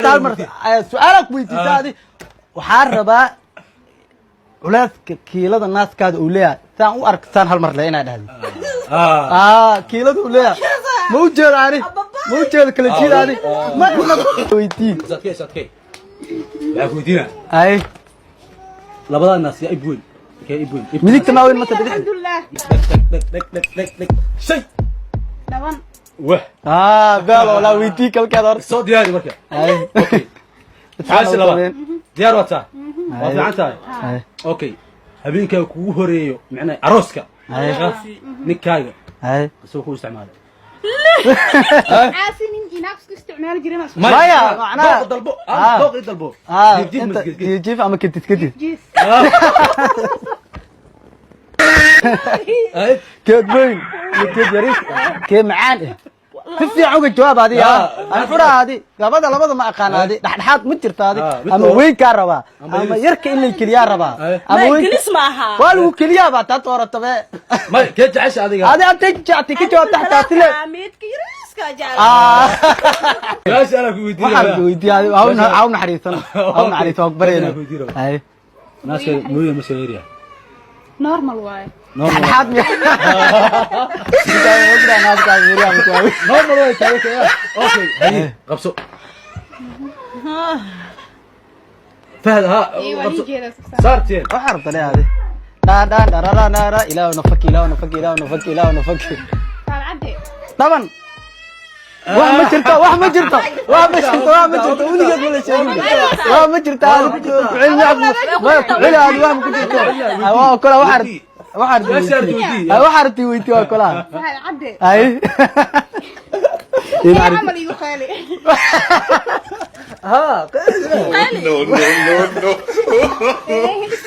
Hal mar su-aalaad ku weydiisa adi. Waxaa rabaa culeyska kiilada naaskaada uu leeyahay saan u ark, saan hal mar le inaad dhahdi. Kiilada uu leeyahay ma u jeedo ani, ma u jeedo kala jiida ani ma weydii. Sadkee, sadkee, waxaa ku weydiinaa. Ay. Labadaa naas yaa ib weyn? Kee ib weyn? Midigta maa weyn mase bidixda? Alxamdulilah. Dheg, dheg, dheg, dheg, dheg, shay. Dhaban. Wah. Beel walaa weydii kalkeeda horta. Soo diyaari marka. Ay. Okay, su-aasha labaad diyaar waa tahay, waa fiican tahay. Ay. Okay, habeenkaaga kugu horeeyo, macnaha arooska, Ay. ninkaaga Ay. isagoo ku isticmaalay? Caasi nin inaag isku isticmaali jirin. Maya, macnaha- dooq dalbo. Dooq i dalbo. Jiif, jiif. Inta masged. jiif jiif ama kadid kadid. Jiis. Ay. Keed weyn iyo keed yariis, kee macaan eh? Si fiican uga jawaab adi. Aan fura adi labada, labada ma aqaan adi, dhexdhexaad ma jirta adi. Mid ama oo- weyn kaa rabaa ama ama yariis. Yarka in lay keliyaa rabaa. Ama Ma weyn gelis ma aha. Waa lagu keliyaa baa taa dooratabe. May, kee jecesha adiga? Adi antay jectay ka jawaab taxtaa sile. Midka yariiska jecel. Su-aasha anaa ku weydiinaya. Waxaan ku weydiiyay adi, ha u naxariisan, ha u naxariisan, waa ku baryayna. Waxaan ku weydiinaya. Ay. Naaska mooye ma soo yaryahay? Normal waaye. Dhexdhexaad miya? Naaskaaga yariyaa ma jawaabay? Normal way tahay. Okay, haye, qabso Fahad ha. Iyo waa qabso. ii jeedaa. Saarteen. Waxaa rabta le adi, dhaan dhaan dharara nara. Ilaahu nafaki, ilaahu nafaki, ilaahu nafaki, ilaahu nafaki. Saalcadde. Dhaban wax ma jirto, wax ma jirto, wax ma jirto, wax ma jirto, weligeed ma la sheegin, wax ma jirto. Adi ku celmi, ma ku celi adi, wax ma ku jirto. Waa kola waxaa waxaa Su-aasha rabtay weydii. Waxaa rabtay weydii, waa kola. Saalcadde. Ay. Ee camal igu qaali. Ha. Qaali. No, no, no, no. Ee hindis.